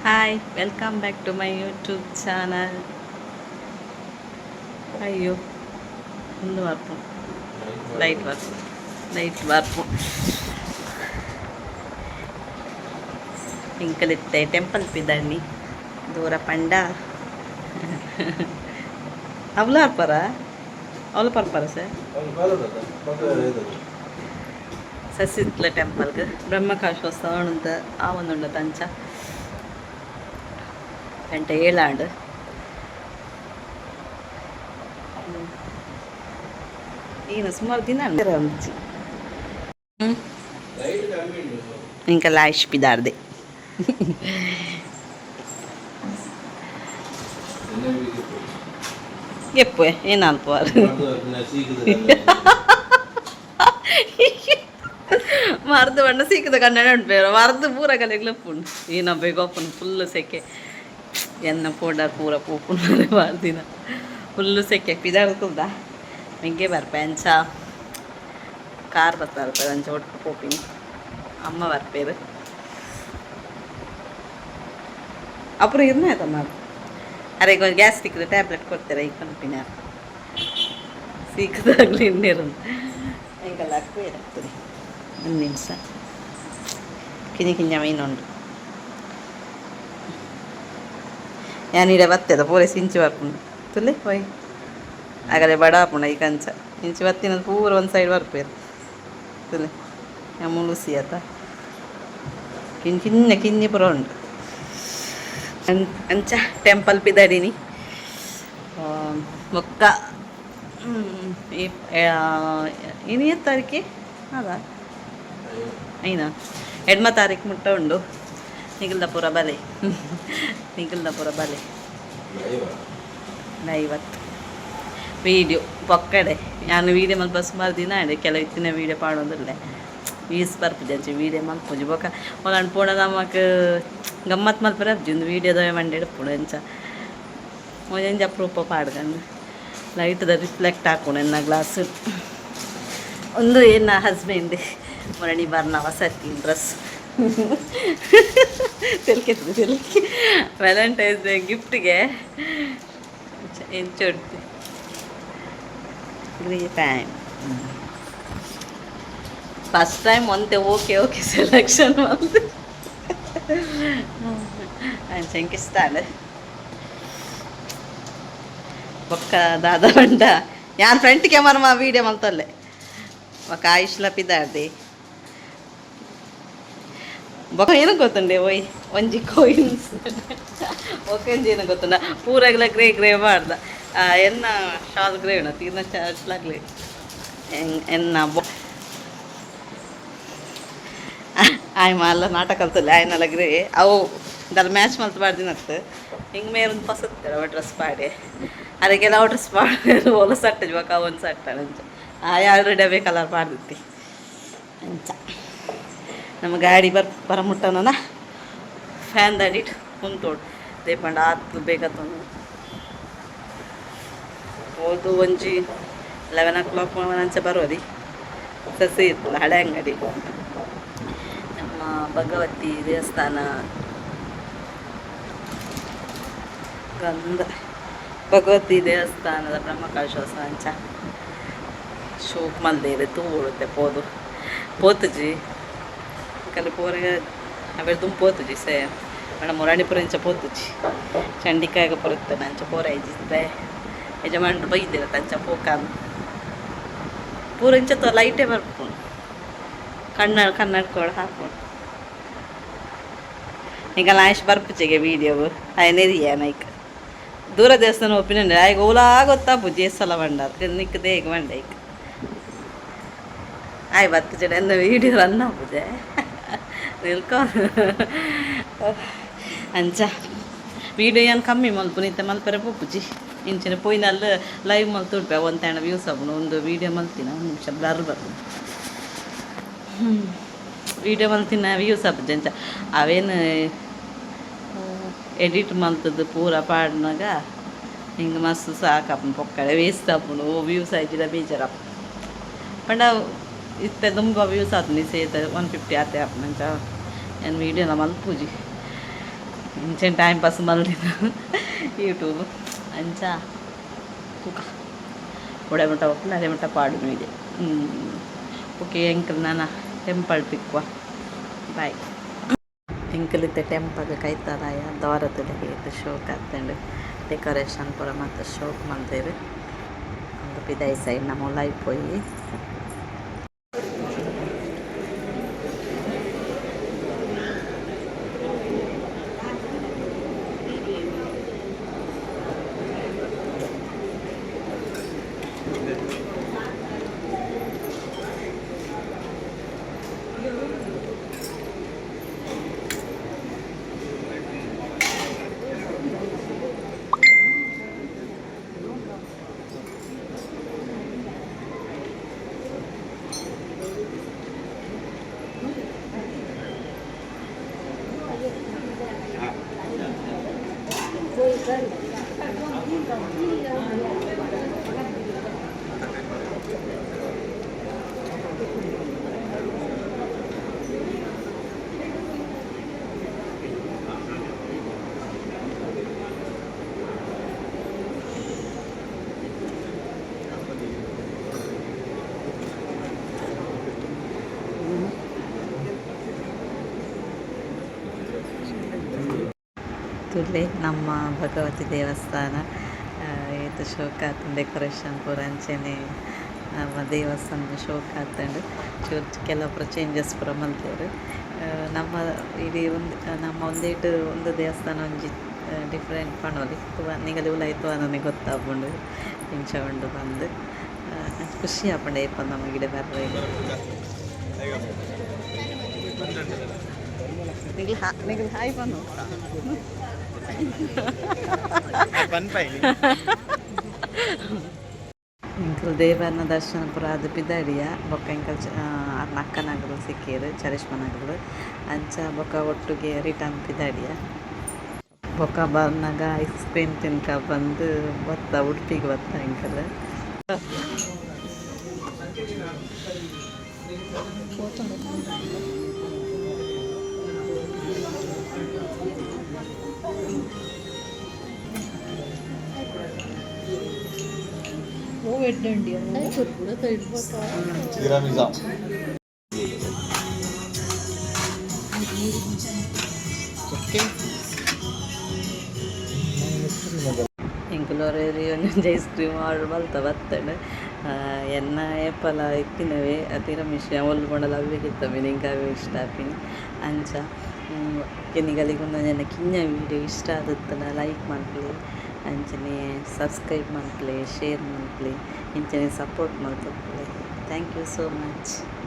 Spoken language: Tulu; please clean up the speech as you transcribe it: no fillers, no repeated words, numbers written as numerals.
Hi, welcome back to my YouTube channel. ಅಯ್ಯೋ, ಒಂದು ಬರ್ಪು ಲೈಟ್ ಬರ್ಪು, ಲೈಟ್ ಬರ್ಪು. ಇಂಕಲಿತ್ತೆ ಟೆಂಪಲ್ ಪಿದಣ್ಣಿ ದೂರ ಪಂಡ ಅವಲ ಅರ್ಪರ, ಅವಲ ಪರ್ಪರ ಸರ್. ಸಸಿತ್ಲ ಟೆಂಪಲ್ಗೆ ಬ್ರಹ್ಮಕಾಶೋತ್ಸವ ಉಂತ ಆವೊಂದುಂಡು ತಂಚ ಗಂಟೆ ಏಳಾಂಡ್. ಈನ ಸುಮಾರು ದಿನ ಅಂಚಿ ఇంకా లాష్ ಪಿದಾರ್ದೆ. ಎಪ್ಪು ಏನು ಅನ್ಪವಾರು ಮರ್ದು ಬಣ್ಣ ಸೀಕದ ಕನ್ನಡ ಉಂಟು, ಮರ್ದು ಪೂರ ಕಲೆಗ್ಲ ಉಪ್ಪುಂಡು. ಈನ ಬೇಗ ಒಪ್ಪುಂಡು. ಫುಲ್ ಸೆಕೆ. ಎನ್ನ ಪೋಡರ್ ಪೂರ ಪೋಪುಂಡು ಬಾರ್ದಿನ. ಫುಲ್ಲು ಸೆಕೆ. ಪಿದಾಡ್ತದ ಮೆಗ್ಗೆ ಬರ್ಪೆ ಅಂಚ, ಕಾರ್ ಬರ್ತಾರೆ ಅಂಚ ಒಟ್ಟು ಪೋಪಿನಿ. ಅಮ್ಮ ಬರ್ಪೇರು. ಅப்புறம் ಇರ್ನ ಅರೆ ಗ್ಯಾಸ್ಟ್ರಿಕ್ ಟ್ಯಾಬ್ಲೆಟ್ ಕೊಡ್ತಾರೆ ಈ ಕಂಪಿನ ಸೀಕದಾಗಲಿ ಇನ್ನೇರು ಎಂಕೆಲ್ಲ ಆಗ್ತದೆ. ಒಂದು ನಿಮಿಷ, ಕಿಂಜ ಕಿಂಜ ಮೀನುಂಡು. ಯಾನ್ ಇಡೆ ಬತ್ತೆದ ಪೂರ ಸಿಂಚಿ ಬರ್ಪುಂಡು ತುಲೆ ಪೋಯ್ ಆಗಲೆ ಬಡ ಆಪುಂಡು. ಈ ಕಂಚ ಇಂಚಿ ಬತ್ತಿನ ಪೂರ ಒಂದು ಸೈಡ್ ಬರ್ಪೇರು. ತುಲೆ ಮುಳುಸಿ ಆತ ಕಿಂಚಿ ಕಿನ್ನ ಕಿಂಜಿ ಪೂರ ಉಂಡು. ಅಂಚ ಟೆಂಪಲ್ ಪಿದಡಿನಿ. ಬೊಕ್ಕ ಇನಿ ಏತ್ ತಾರೀಕಿ ಅದ? ಐನ ಎಡ್ಮ ತಾರೀಕು ಮುಟ್ಟ ಉಂಡು. ನಿಗಲ್ದಪುರ ಬಲೆ, ನಿಗಲ್ದಪುರ ಬಲೆ. ಐವತ್ತು ವೀಡಿಯೋ ಪೊಕ್ಕಡೆ. ಯಾನ್ ವೀಡಿಯೋ ಮಲ್ಪ ಸುಮಾರು ದಿನ ಆಂಡ್. ಕೆಲವು ಇತ್ತಿನ ವೀಡಿಯೋ ಪಾಡೊಂದುಲ್ಲೆ. ವೀಸ್ ಬರ್ಪುಜಿ, ಅಂಚ ವೀಡಿಯೋ ಮಲ್ಪುಜಿ. ಬೊಕ ಓಲಾಂಡ ಪೋಂಡ ನಮಕ್ ಗಮ್ಮತ್ ಮಲ್ಪರೆ ಆಪುಜಿ. ಉಂದು ವೀಡಿಯೋದ ಮಂಡೆಡ್ ಇಪ್ಪುಂಡು. ಅಂಚ ಒಂಜೊಂಜಿ ಅಪರೂಪ ಪಾಡ್ಗಂದು. ಲೈಟ್ದ ರಿಫ್ಲೆಕ್ಟ್ ಆಪುಂಡು ಎನ್ನ ಗ್ಲಾಸ್. ಒಂದು ಎನ್ನ ಹಸ್ಬೆಂಡ್ ಮುರಣಿ ಬರ್ನ ವಸತಿ ಡ್ರೆಸ್ ತೆಲ್ಕೆ ತೆಲ್ಕೆ. ವ್ಯಾಲೆಂಟೈನ್ಸ್ ಡೇ ಗಿಫ್ಟ್ಗೆ ಎಂಚೊಡ್ದು ಗ್ರೇ ಟೈಮ್. ಫಸ್ಟ್ ಟೈಮ್ ಒಂತೆ ಓಕೆ ಓಕೆ ಸೆಲೆಕ್ಷನ್ ಮಲ್ತೆ. ಅಂಚ ಎಂಕ್ ಇಷ್ಟ ಆಂಡ್. ಬೊಕ್ಕ ದಾದ ಪಂಡ, ಯಾನ್ ಫ್ರಂಟ್ ಕ್ಯಾಮರಾ ವೀಡಿಯೋ ಮಲ್ತೊಲ್ಲೆ. ಬೊಕ್ಕ ಆಯುಷ್ಲ ಪಿದಾಡ್ದಿ. ಬೊಕ್ಕ ಏನು ಗೊತ್ತುಂಡೆ ಓಯ್, ಒಂಜಿ ಕೋಯಿನ್ಸ್ ಒಂಜಿ ಏನು ಗೊತ್ತುಂಡ, ಪೂರಗ್ಲ ಗ್ರೇ ಗ್ರೇ ಮಾಡ್ದ. ಎನ್ನ ಶಾಲ್ ಗ್ರೇ ಉಂಡು, ತೀರ್ನ ಶಾಲ್ ಗ್ರೇ. ಎನ್ನ ಆಯ್ ಮಲ್ಲ ನಾಟಕ ಕಲ್ತಲ್ಲ, ಆಯ್ನಲ್ಲ ಗ್ರೇ. ಅವು ದಲ್ ಮ್ಯಾಚ್ ಮಲ್ತ್ ಪಾಡ್ದಿನತ್ತು. ಹಿಂಗೆ ಮೇರೊಂದು ಪಸತ್ತೆ ಅವ ಡ್ರೆಸ್ ಪಾಡಿ. ಅದಕ್ಕೆಲ್ಲ ಅವ ಡ್ರೆಸ್ ಪಾಡಿ ಓಲ ಸಟ್ಟ ಬೊಕ ಒಂದು ಸಟ್ಟ ಅಂಚ. ಆ ಆಲ್ರೆಡಿ ಅವೇ ಕಲರ್ ಪಾಡ್ದಿತ್ತಿ. ಅಂಚ ನಮ್ಮ ಗಾಡಿ ಬರ್ ಬರ ಮುಟ್ಟನ ಫ್ಯಾನ್ ದಾಡಿಟ್ ಕುಂತೋಡು ದೇಪಂಡ ಆತ್ ಬೇಕತ್ತೊಂದು ಹೋದು. ಒಂಜಿ 11 ಓ ಕ್ಲಾಕ್ ಅಂಚ ಬರೋದಿ. ಸಸಿ ಇತ್ತಲ್ಲ ಹಳೆ ಅಂಗಡಿ, ನಮ್ಮ ಭಗವತಿ ದೇವಸ್ಥಾನ, ಗಂಧ ಭಗವತಿ ದೇವಸ್ಥಾನದ ಬ್ರಹ್ಮಕಲಶೋತ್ಸವ. ಅಂಚ ಶೋಕ್ ಮಲ್ದೇರು ತೂವೊಡುತ್ತೆ ಪೋದು ಪೋತುಜಿ ಕಲಿ ಪೋರೆಗ ಅವೆರ್ ದುಂಬು ಪೋತುಜಿ. ಸೇ ಪಂಡ ಮುರಾಣಿಪುರ ಇಂಚ ಪೋತುಜಿ, ಚಂಡಿಕಾಗ ಪುರತ್ತನ ಅಂಚ ಪೋರ ಇಜ್ಜಿ. ಯಜಮಾನ್ರು ಬೈದಿರ ಅಂಚ ಪೋಕಾನ್ ಪೂರ. ಇಂಚ ಲೈಟೇ ಬರ್ಪುಂಡು. ಕಣ್ಣ ಕನ್ನಡ ಹಾಕೊಂಡು ಈಗ ಲಾಶ್ ಬರ್ಪುಚಿಗೆ ವೀಡಿಯೋ ಆಯನೆರಿಯ ನೈಕ್. ದೂರ ದೇವಸ್ಥಾನ ಒಪ್ಪಿನ ಆಯ್ಗ ಓಲಾ ಗೊತ್ತಾಪುಜಿ. ಎಸ್ ಸಲ ಬಂಡಾರ ನಿಕ್ ದೇಗ ಬಂಡ ಐಕ್ ಆಯ್ ಬತ್ತು ಜನ ಎನ್ನ ವೀಡಿಯೋ ರನ್ ಆಪುಜೆ ನಿಲ್ಕೊ. ಅಂಚ ವೀಡಿಯೋ ಏನು ಕಮ್ಮಿ ಮಲ್ಪುನಿ. ಇತ್ತೆ ಮಲ್ಪರೆ ಪೋಪುಜಿ. ಇಂಚಿನ ಪೋಯಿನಲ್ಲ ಲೈವ್ ಮಲ್ತು ಒಂತೆ ವ್ಯೂಸ್ ಆಪುಂಡು. ಒಂದು ವೀಡಿಯೋ ಮಲ್ತಿನ. ಒಂದು ನಿಮಿಷ, ಬ್ಲರ್ ಬರ್ಪುಂಡು. ವೀಡಿಯೋ ಮಲ್ತಿನ ವ್ಯೂಸ್ ಆಪುಜಿ. ಅಂಚ ಅವೇನು ಎಡಿಟ್ ಮಲ್ತದ್ದು ಪೂರ ಪಾಡ್ನಾಗ ಹಿಂಗೆ ಮಸ್ತ್ ಸಾಕಾಪುಂಡು. ಪೊಕ್ಕಡೆ ವೇಸ್ಟ್ ಆಪುಂಡು. ವ್ಯೂಸ್ ಆಯ್ಜಿಡ ಬೇಜಾರಾಪುಂಡು. ಪಂಡ ಇತ್ತೆ ದುಂಬ ವ್ಯೂಸ್ ಆತುಂಡು. ಸೇತ 150 ಆತೆ ಆಪುಂಡು. ಅಂಚ ಏನು ವೀಡಿಯೋನ ಮಲ್ಪುಜಿ. ಇಂಚೆನ್ ಟೈಮ್ ಪಾಸ್ ಮಲ್ದಿನ ಯೂಟ್ಯೂಬ್ ಅಂಚ ತೂಕ ಒಡೆ ಮುಟ್ಟ ಒಪ್ಪುನ ಅಡೆ ಮುಟ್ಟ ಪಾಡುನು ಇದೆ. ಓಕೆ, ಎಂಕಲ್ ನಾನ ಟೆಂಪಲ್ ತಿಕ್ಕುವ. ಬಾಯ್. ಎಂಕಲಿತ್ತೆ ಟೆಂಪಲ್ ಕೈತಲಾಯ ದ್ವಾರದಲ್ಲಿ ಶೋಕ್ ಆತಂಡು. ಡೆಕೋರೇಷನ್ ಪೂರ ಮಾತ ಶೋಕ್ ಮಲ್ದೆರ್. ಅಂದು ಪಿದಾಯಿ ಸೈಡ್ ನಮ್ಮ ಉಲಾಯಿ ಪೋಯಿ. ತೂಲೆ, ನಮ್ಮ ಭಗವತಿ ದೇವಸ್ಥಾನ ಏತ್ ಶೋಕ್ ಆತುಂಡು. ಡೆಕೋರೇಷನ್ ಪೂರ ಅಂಚೆನೆ ನಮ್ಮ ದೇವಸ್ಥಾನ ಶೋಕ್ ಆತುಂಡು. ಚೂರು ಕೆಲವು ಪೂರ ಚೇಂಜಸ್ ಪೂರ ಮಲ್ತೆರ್. ನಮ್ಮ ಇಡೀ ಒಂದು ನಮ್ಮ ಒಂದೇಟ್ ಒಂದು ದೇವಸ್ಥಾನ ಒಂಜಿ ಡಿಫರೆಂಟ್ ಪನೊಲಿ. ತೂವ, ನಿಗಲೆ ಉಲಾಯಿ ತೂವನನೆ ಗೊತ್ತಾಪುಂಡು ಎಂಚ ಉಂಡು ಪಂದ್. ಖುಷಿ ಆಪುಂಡು ಏಪ ನಮಕ್ ಇಡೆ ಬರ್ರೆಗ್. ನಿಗ್ಲ್ ನಿಗ್ಲ್ ಹಾಯ್ ಪನ್ನು. ಪನ್ಪೈನಿ. ಎಂಕುಲು ದೇವರ್ನ ದರ್ಶನ ಪೂರ ಆದ್ ಪಿದಡಿಯ. ಬೊಕ್ಕ ಎಂಕಲ್ ಅರ್ನ ಅಕ್ಕನಕುಲು ಸಿಕ್ಕಿಯೆರ್, ಚರಿಷ್ಮನಕುಲು. ಅಂಚ ಬೊಕ್ಕ ಒಟ್ಟುಗೆ ರಿಟರ್ನ್ ಪಿದಡಿಯ. ಬೊಕ್ಕ ಬನ್ನಗ ಐಸ್ ಕ್ರೀಮ್ ತಿನ್ಕ ಪಂದ್ ಬತ್ತ, ಉಡುಪಿಗ್ ಬತ್ತ ಎಂಕುಲು. Tiramisu. ಎಂಕುಲು ಒಂಜೊಂಜಿ ಐಸ್ ಕ್ರೀಮ್ ಆರ್ಡರ್ ಮಲ್ತ ಬತ್ತಂಡ್. ಎನ್ನ ಏಪಲ ಇತ್ತಿನವೇ ತಿರಮಿಷು ಓಲು ಪೋಂಡಲ ಅವ್ವೆ ಗೆತೊಂಬಿನಿ. ಎಂಕ್ ಅವೇ ಇಷ್ಟ ಆಪಿನಿ. ಅಂಚ ನಿಗಲೆಗ್ ಉಂದೊಂಜಿ ಕಿನ್ಯ ವೀಡಿಯೋ ಇಷ್ಟ ಆದಿತ್ತುಂಡ ಲೈಕ್ ಮನ್ಪುಲೆ, ಅಂಚನೆ ಸಬ್ಸ್ಕ್ರೈಬ್ ಮನ್ಪುಲೆ, ಶೇರ್ ಮನ್ಪುಲೆ, ಇಂಚನೆ ಸಪೋರ್ಟ್ ಮಲ್ತೊಂದುಪ್ಪುಲೆ. Thank you so much.